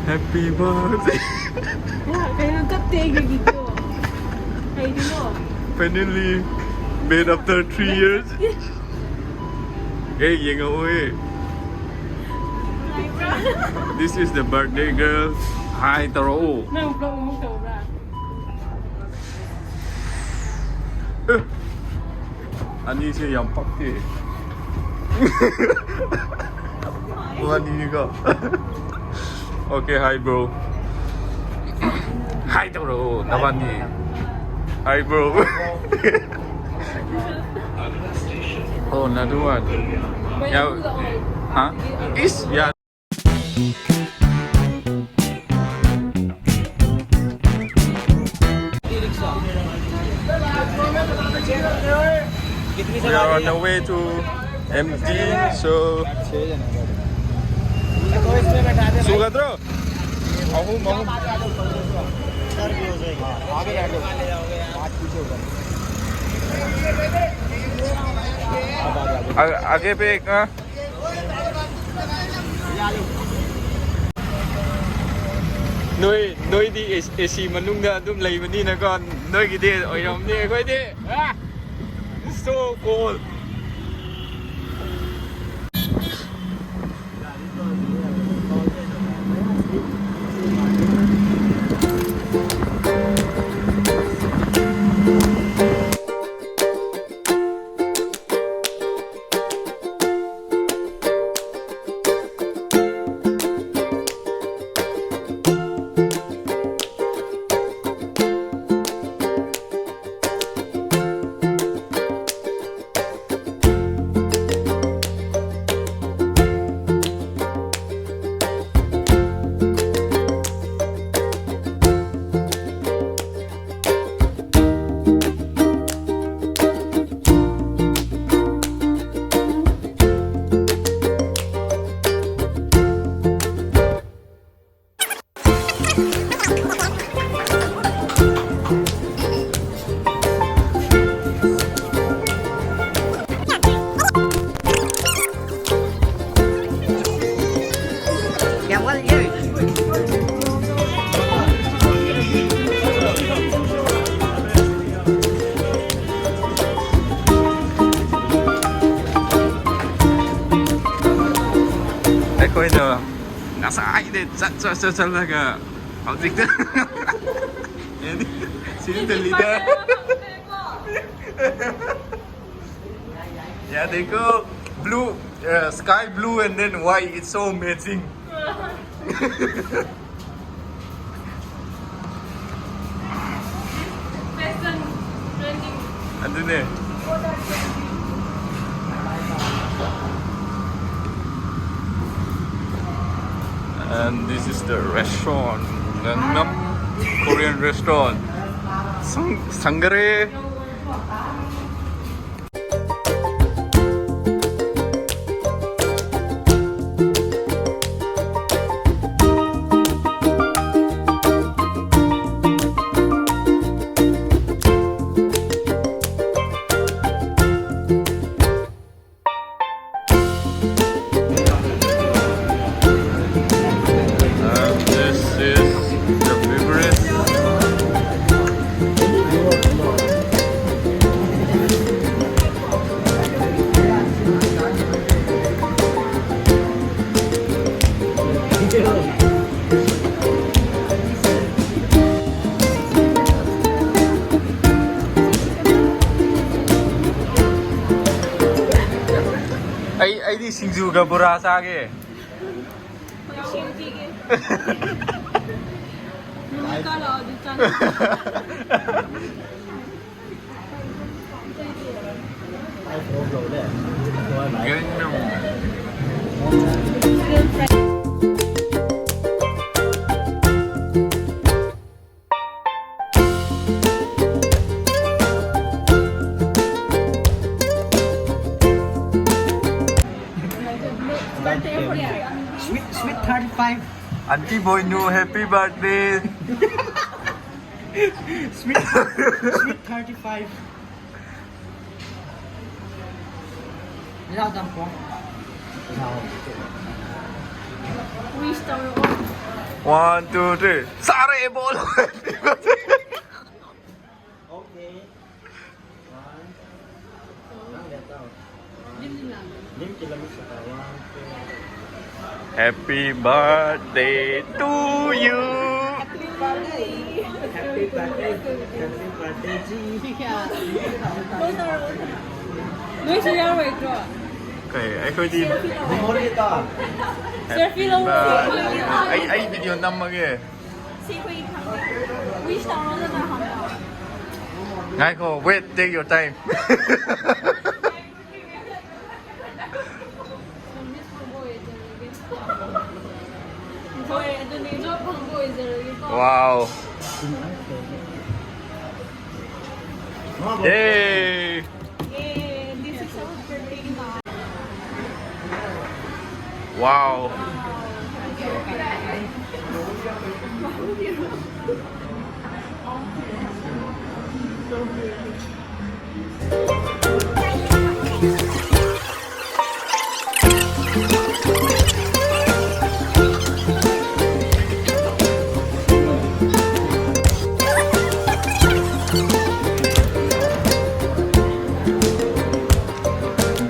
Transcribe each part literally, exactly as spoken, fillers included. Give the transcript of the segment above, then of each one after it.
Happy birthday. Kailan katte ki video. Finally, made after three years. Hey, yeng o e. This is the birthday girl. Hi, taro. Nang vlog mo tau ra. Eh, ani se yam pak te. Ani ka. Okay, hi bro. Hi, taro. Nabani. Hi, bro. Oh, another one. Yeah. Huh? Is, yeah. We are on the way to M D, so Sugadro. Ahum, ahum. Aage pe ek na. Nui, nui di A C manung da adum lei bani na kan, nui ki di oiram ni koi di. Ah! It's so cold. ꯑꯩꯈꯣꯏꯅ ꯉꯁꯥꯏꯗꯩ ꯆꯠ, ꯆꯠ, ꯆꯠ, ꯆꯠꯂꯒ ꯍꯧꯖꯤꯛꯇ ꯁꯤꯗ lead. Yeah, they go blue, uh, sky blue and then white. It's so amazing. Fashion trending. ꯑꯗꯨꯅꯦ꯫ And this is the restaurant, Gangnam Korean restaurant. Sang-, Sangare. And this is the beverage. ꯑꯩ, ꯑꯩꯗꯤ ꯁꯤꯡꯖꯨꯒ ꯕꯣꯔꯥ ꯆꯥꯒꯦ꯫ ꯁꯤꯡꯖꯨꯒꯤ꯫ ꯅꯨꯃꯤꯠ ꯀꯌꯥ ꯂꯥꯛꯑꯣ ꯑꯗꯨ ꯆꯥꯅꯤ꯫ Sweet, sweet thirty-five. Auntie Boinu, happy birthday. Sweet, sweet thirty-five. Rau tam po. Rau. Wish tau. One, two, three. Sare bolo. Okay. One. Lim kilometer one, two. Happy birthday to you. Happy birthday. Happy birthday. Happy birthday. Nui sui yau rui tro. Okay, ꯑꯩꯈꯣꯏꯗꯤ꯫ Memory ta. Selfie ꯂꯧꯔꯣ꯫ ꯑꯩ, ꯑꯩ video ꯅꯝꯃꯒꯦ꯫ ꯁꯤ ꯑꯩꯈꯣꯏꯒꯤ ꯐꯪꯉꯦ꯫ Wish ꯇꯧꯔꯣꯗꯅ ꯍꯥꯟꯅ꯫ ꯉꯥꯏꯈꯣ, wait, take your time. ꯍꯣꯏ, ꯑꯗꯨꯅꯦ꯫ Job ꯐꯪꯕ ꯑꯣꯏꯖꯔꯒꯦꯀꯣ꯫ Wow. Yay! Yay, this is our birthday now. Wow.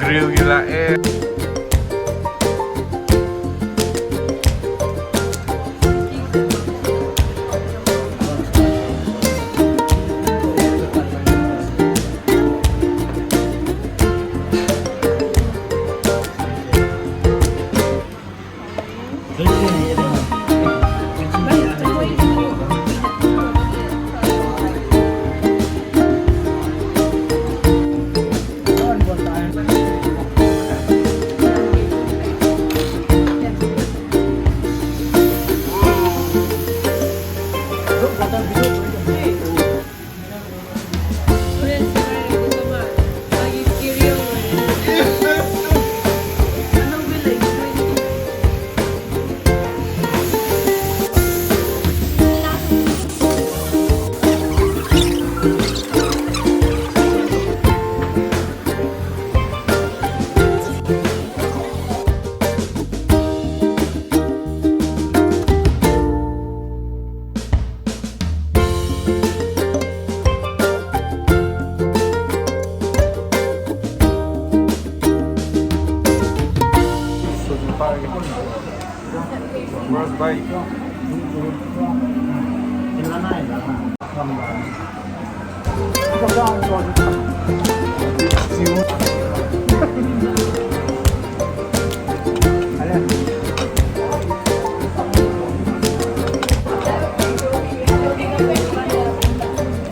Grill gila eh.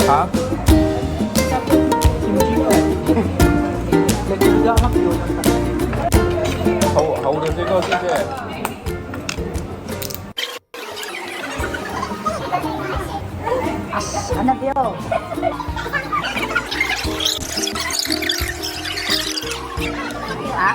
Ha? Hou, hou de se ko si se. As, ano diyo? Ha?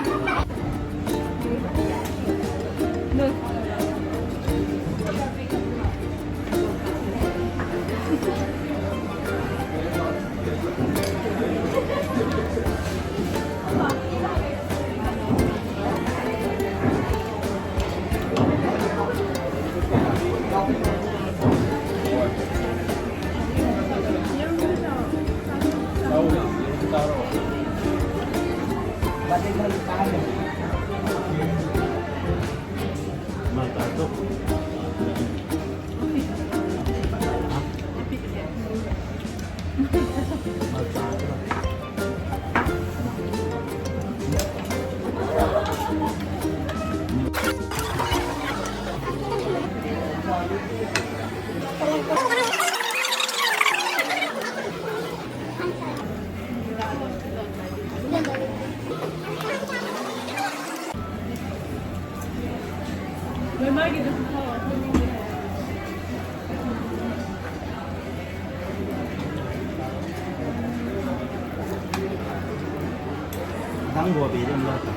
Dang gua bi rim la ta.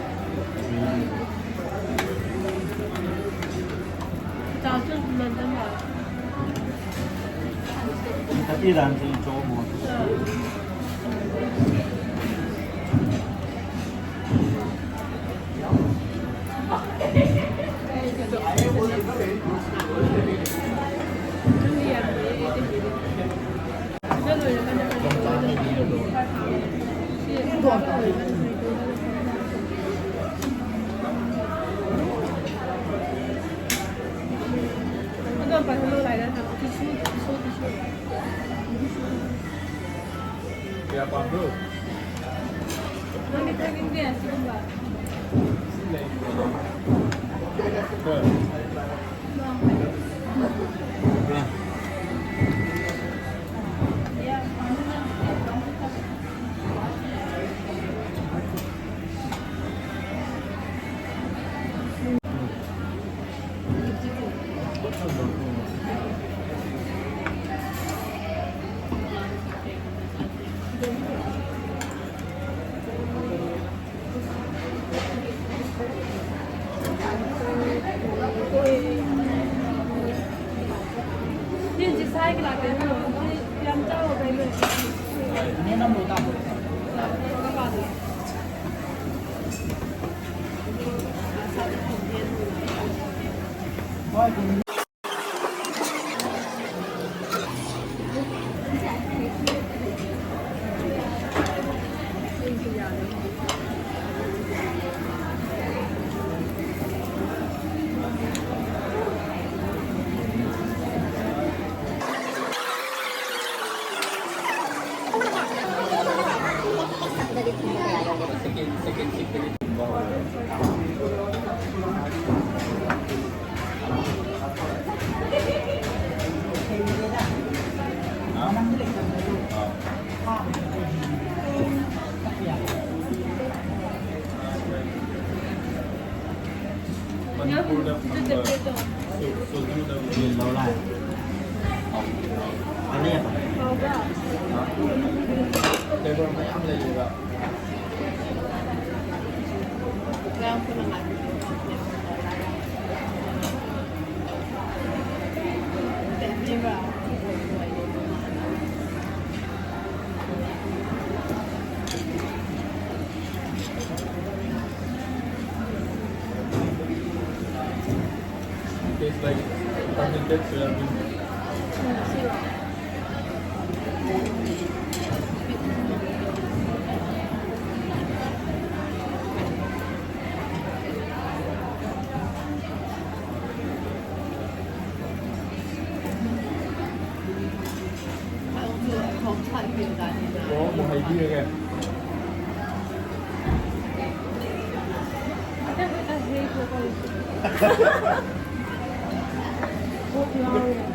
Tapi dan tu cho mo. ꯀꯌꯥ ꯄꯥꯝꯕ꯭ꯔꯣ? ꯅꯪꯗꯤ ꯊꯛꯅꯤꯡꯗꯦ ꯑꯁꯤꯒꯨꯝꯕ? ꯃꯅꯤꯄꯨꯔꯗ ꯐꯪꯕ ꯁꯣ-, ꯁꯣꯖꯨꯗ ꯂꯧꯔꯥꯏ꯫ ꯑꯅꯤ ꯍꯥꯏꯕ? ꯐ꯭ꯂꯦꯕꯔ ꯃꯌꯥꯝ ꯂꯩꯌꯦꯕ꯫ Tastes like fermented soya bean.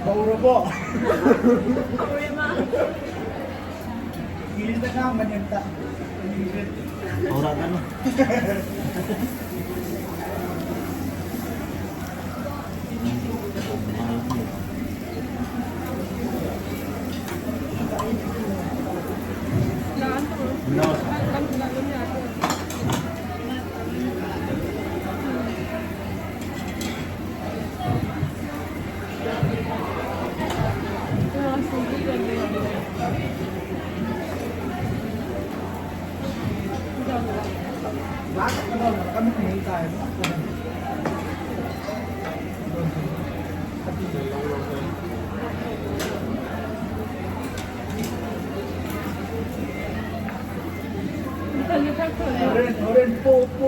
ꯍꯧꯔꯕꯣ? English ꯇ ꯉꯥꯡꯕꯅꯦ ꯑꯝꯇ꯫ ꯍꯧꯔꯛꯀꯅꯨ꯫ Orange, orange, po, po,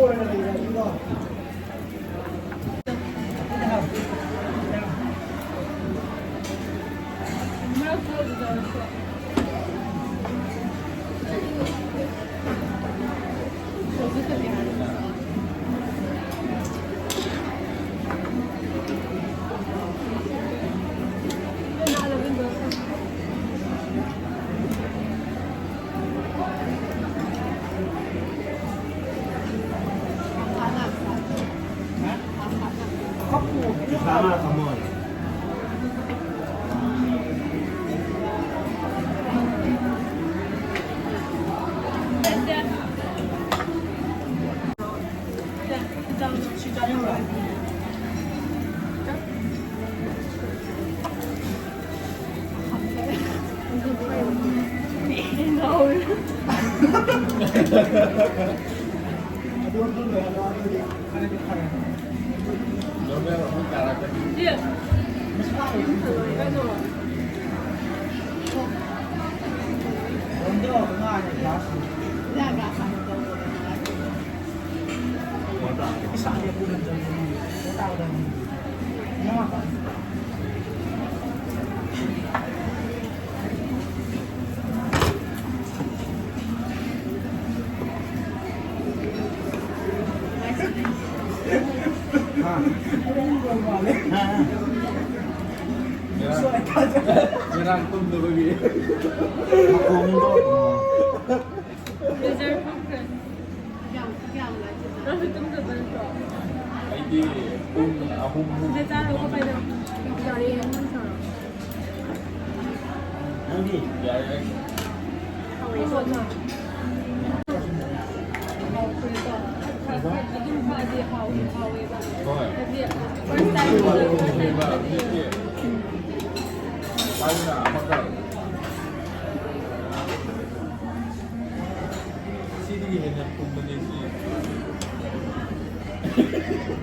Nang kum tu bagi. Kum tu. Reserve kum kan. Nang kum tu kan. Ai di kum ahum hum. Dia taruh ko pai dah. Dari yang mana? Nang di. Ya, ya.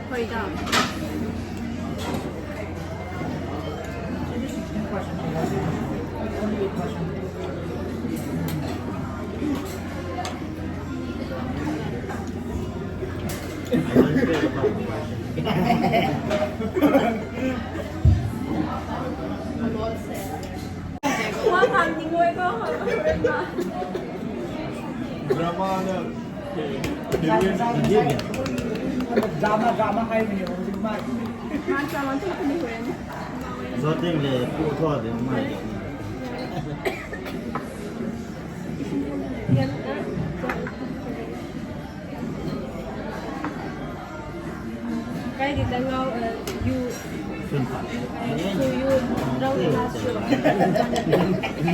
Hoida. Drama na. Drama, drama hai ni ho jin mai. Zoting le pu tho de mai. Kai di tangau, eh, you. Sun pa. Eh, so you, rau di last show.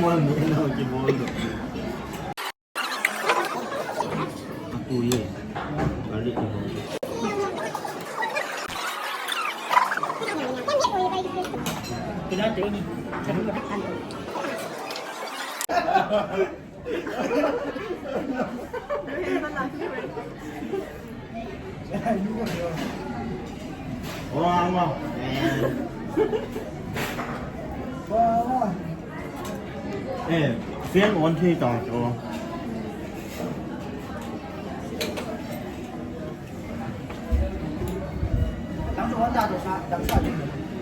Mon ni na ki bol do. Aku ye. Balik ni. Kena tengok ni. Wow, wow. Eh, fan on the ta cho.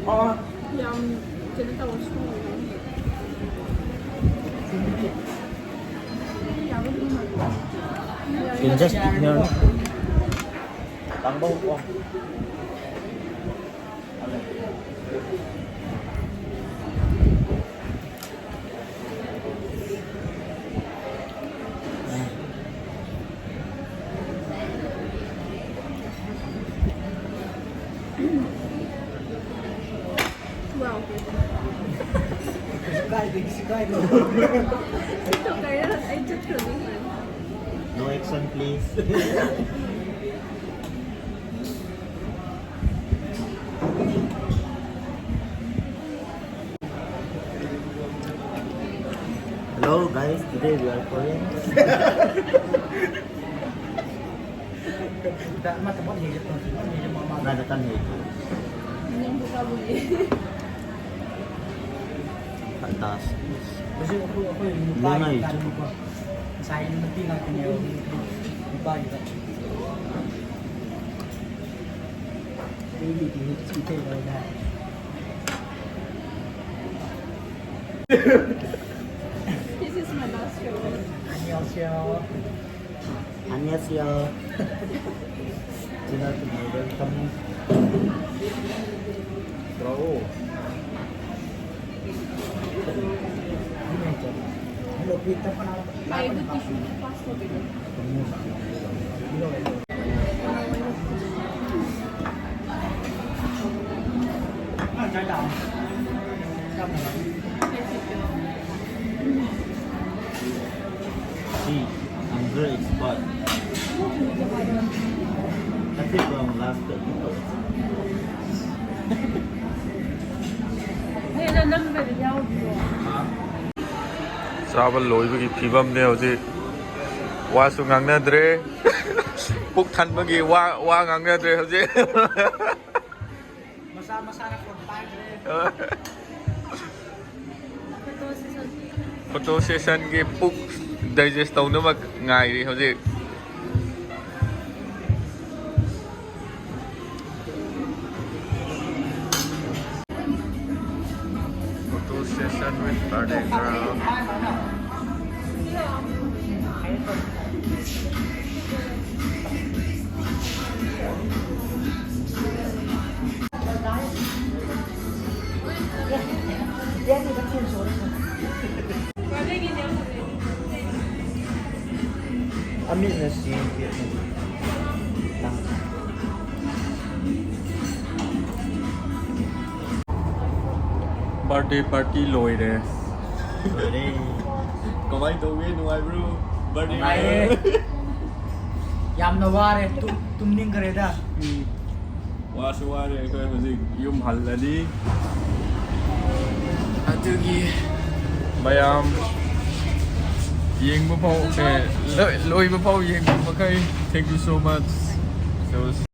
Oh. Yam, kena taw sw. Yam, yam. Can just here. Tang bo ko. Wow. It's okay, I took your name. No action, please. Hello guys, today we are Korean. Nada kan hei. Fantastic. Nungai. Sai na pi na kan yo. Ba. This is my last show. 안녕하세요. 안녕하세요. Dinner to my welcome. Bravo. Hello, pizza pa na. May I have a tissue? Passport. See, I'm very expert. That's it from last week. Hey, na number yao. Huh? Chaba loibagi phibam de hauji. Wa sw ngang na dre. Puk than magi wa, wa ngang na dre hou je. Masa, masa na phone pai dre. Photo session ki puk digest tau na mak ngai ri hou je. Photo session with party girl. Amit na si. Birthday party loire. Loire. Kamei tau e, nungai bro? Birthday nungai e. Yamna ware, tum, tumning kare da. Hmm. Wa sw ware, koi hajik yum hal ladi. Atugi. Mayam. Yeng bapau, eh, loi, loi bapau yeng bapau kai. Thank you so much. So,